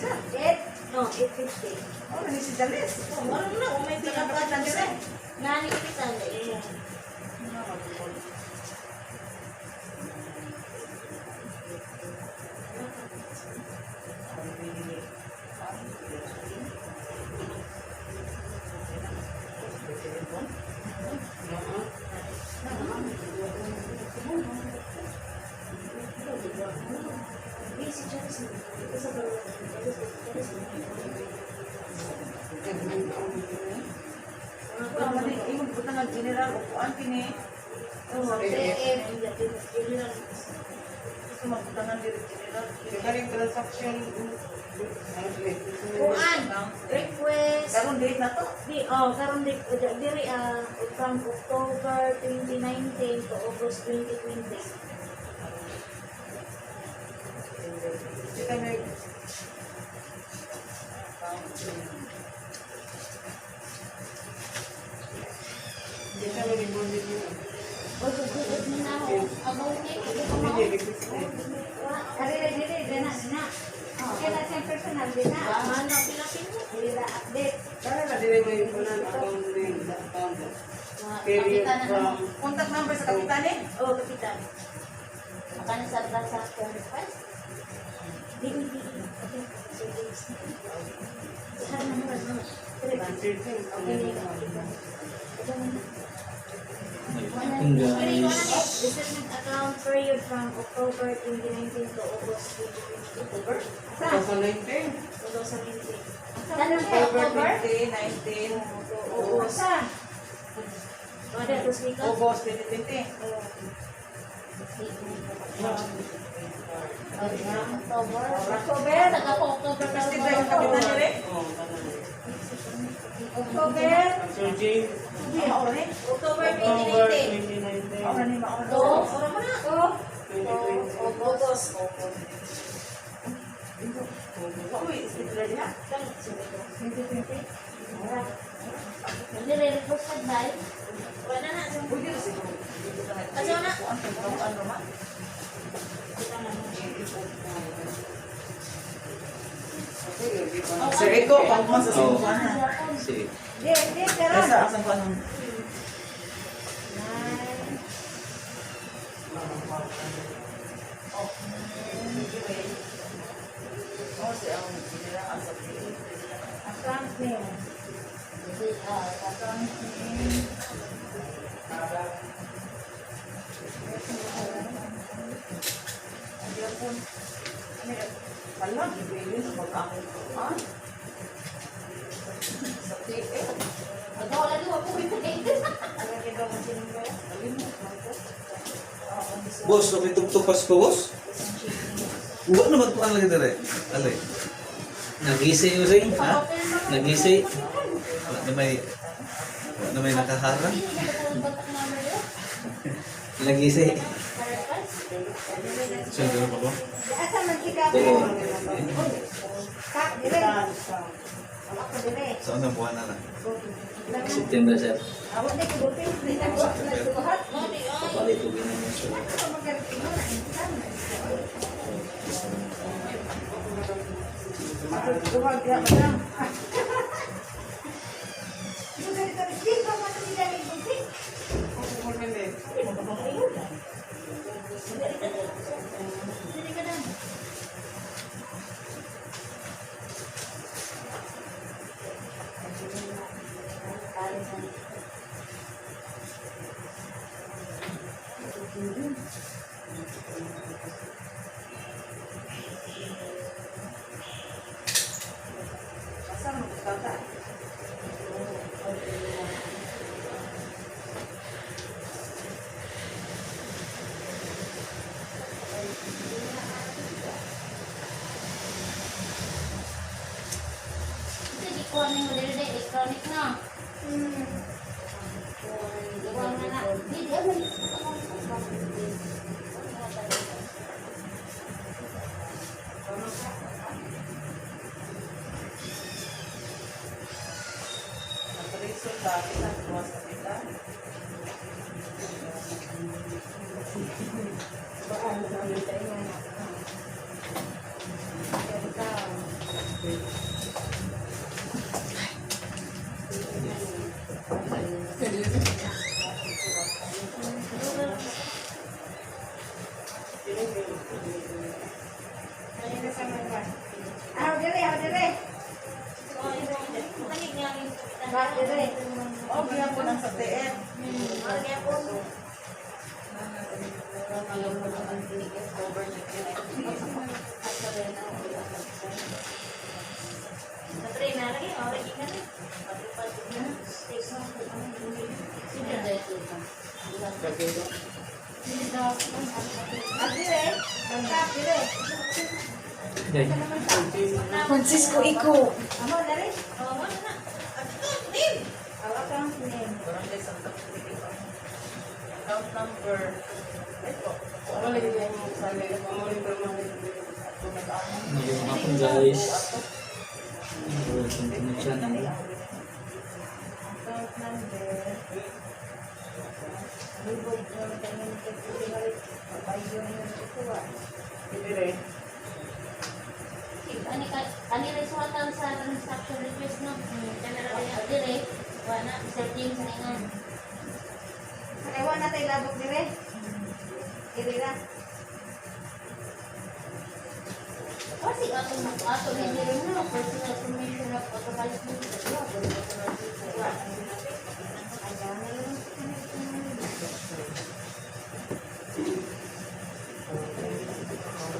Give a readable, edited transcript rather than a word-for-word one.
siya. 8? No, 850. Oh, ni si Jalis. Oh, ano na, oh, may Hindi ka pa na dire. Nani kapitan eh. Imong butan ng general upuan kini. Oh, CF, general. Gusto magbutangan diri general. Kaning transaction Kuan, request. Karon date na to. Di, oh, karon di, diri from October 2019 to August 2020. Kita may Kita lagi bonded yun. O, guguot mo na ako. Abaw ni, Hindi, request. Ari, dili, dili, na. Okay na siyang personal, di na. Mana, pilapin mo. Dili na update. Kaya na dire may kunan account name, account. Period Kapitan na from Contact number sa kapitan eh. Oh, kapitan. Makana sa transaction request. Di, di, di. Okay, service. Saan na mo, ano? Dire ba? Okay, kapitan. Ito na. Ang guys. Business account period from October 2019 to August 2020. October? 2019. 2019. Ano siya, October October? 2019 To August. Asa? Wala, tapos week off. August 2020. October. October? Taga po October. Requested ba yung kapitan dire? Oh, tanan. October? Sir James, Maura ni. October October 2019. 2019. Maura ni, maura. To, ora mo na. Oh, 2020. August. Uy, istipula diha. 2020. Hindi rin request dahil. Wala na. Uy, dito siguro. Asa na? Kuan kuan Roma. Sir Rico, pangkuhan sa Oo. singkuhan ha. Sige. Di, di, karon. Asa asang kuan? Nine. Oh, si ang general ang sa Account name. Account name. Wala, gibilin ang pag-amon ko. Ah? Sa PF. Wala di ako Boss, okay tugtupas ko, boss. Uwa na magkuan lagi dire. Ali. Nagisi using, ha? Nagisi. Wala na may nakaharang. Nagisi. So, doon pa ko? Asa man si Kap? Oo. Kap, dire. Ako dire. Sa unang buwan na na. September, sir. Ako di ko buti. Di na ko nagsuhat. Papalit ko ganyan yung Ako magaling mo na insan. Duhag diha, madam. Yung ganito, di pa man sila ni buti. Dili ka na. Asa man tata? Sige, kuha na yung dili electronic na. Kuha na na. Di, di, ay, Nagresult ba kita tuwas sa kita? Baan sa tayo na. Ah, dire, ah, dire. Ba, dire. Oh, gihapon ang sa TF. Cover na Ah, dire. Bangka, dire. Day. Francisco Ico. Amo, dire. Aw, account name. Barangay Santa Cruz. Account number. Ay po. Wala yung sabi, pamuli pa mga Magandang hapon, guys. Welcome to my channel. Account number. Libog na tanong sa tingalit. Papayo na ito ah. Dire. Ani ka ani rin suwatan sa transaction request no. Kamera kaya dire wala Sir James ringan. Sa na tayo labok dire. Dire na. Kasi ato ato ni dire no personal.